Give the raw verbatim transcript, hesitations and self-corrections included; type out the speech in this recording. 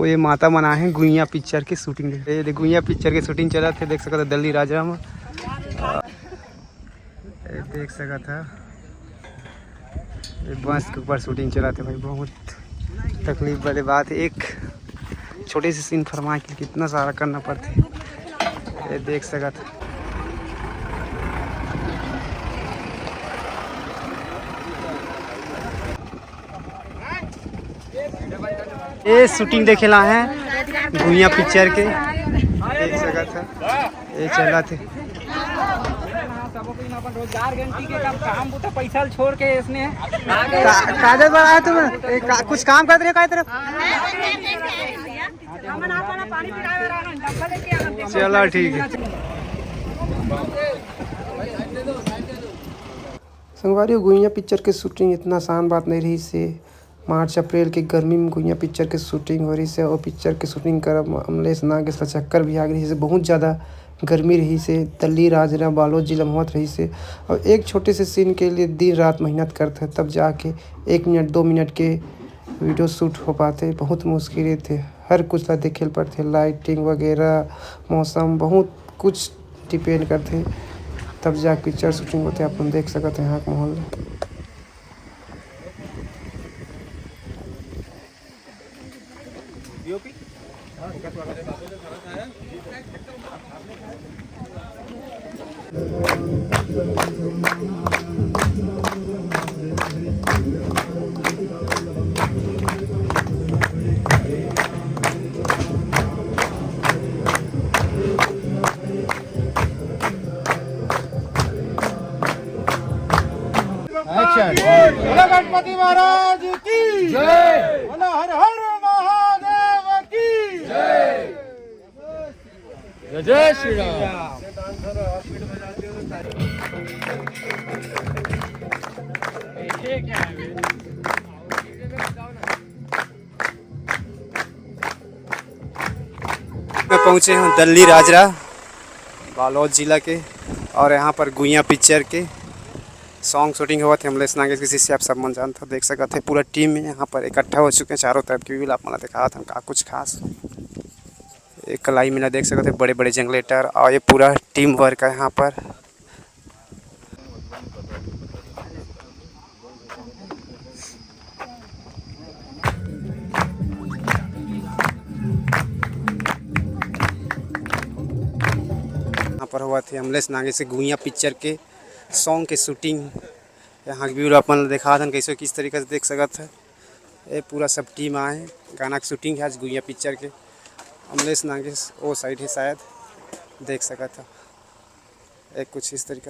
वो ये माता मन आए हे गुइया पिक्चर के शूटिंग देखे। ये देख, गुइया पिक्चर के शूटिंग चलत हे, देख सकत हे दल्ली राजरा म। ये देख सकत हे, ये बस के ऊपर शूटिंग चलत हे भाई। बहुत तकलीफ वाली बात हे, एक छोटे से सीन फरमा के कितना सारा करना पड़थे। ये देख सकत हे। ये शूटिंग देखे ला हे गुइया पिक्चर के, देख सकत हे, ये चलत हे। सबो कोई अपन रोजगार गारंटी के काम, काम बूता पैसा ल छोड़ के इसने का, काजल बड़ा है तुम, ए, का, कुछ काम करत रहे का तरफ? चला ठीक है। संगवारी हो, गुइया पिक्चर के शूटिंग इतना आसान बात नहीं रहिस हे। मार्च अप्रैल के गर्मी में गुइया पिक्चर के शूटिंग हो रहिस हे, अउ पिक्चर के शूटिंग करब म अमलेश नागेश ला चक्कर भी आ गे रहिस हे। बहुत ज़्यादा गर्मी रहिस हे, दल्ली राजरा बालोद जिला में होवत रहिस हे, अउ एक छोटे से सीन के लिए दिन रात मेहनत करथे, तब जाके एक मिनट दो मिनट के वीडियो शूट हो पाथे। बहुत मुश्किल रहिथे, हर कुछ ला देखे ल पड़थे, लाइटिंग वगैरह, मौसम, बहुत कुछ डिपेंड करथे, तब जाके पिक्चर शूटिंग होथे। आप मन देख सकत हे यहाँ के माहौल ल। बोलो गणपति महाराज की जय। बोलो हर हर महादेव की जय। जय जय श्री राम। मैं पहुंचे हूँ दल्ली राजरा, बालोद जिला के, और यहाँ पर गुइया पिक्चर के सॉन्ग शूटिंग होवत हे अमलेश नागेश के शिष्य, आप सब मन जानत हो, देख सकत हे पूरा टीम यहाँ पर इकट्ठा हो चुके हैं। चारों तरफ के व्यू आप मन ला दिखात हन का कुछ खास। एक लाइन में देख सकत हे बड़े बड़े जनरेटर और ये पूरा टीम वर्क है यहाँ पर। यहाँ पर होवत हे अमलेश नागेश के गुइया पिक्चर के सॉन्ग के शूटिंग। यहाँ के व्यू आप मन ला दिखात हन, कैसे किस तरीका से देख सकत हे। ये पूरा सब टीम आए हे, गाना के शूटिंग है आज गुइया पिक्चर के। अमलेश नागेश वो साइड है शायद, देख सकत हे। ये कुछ इस तरीका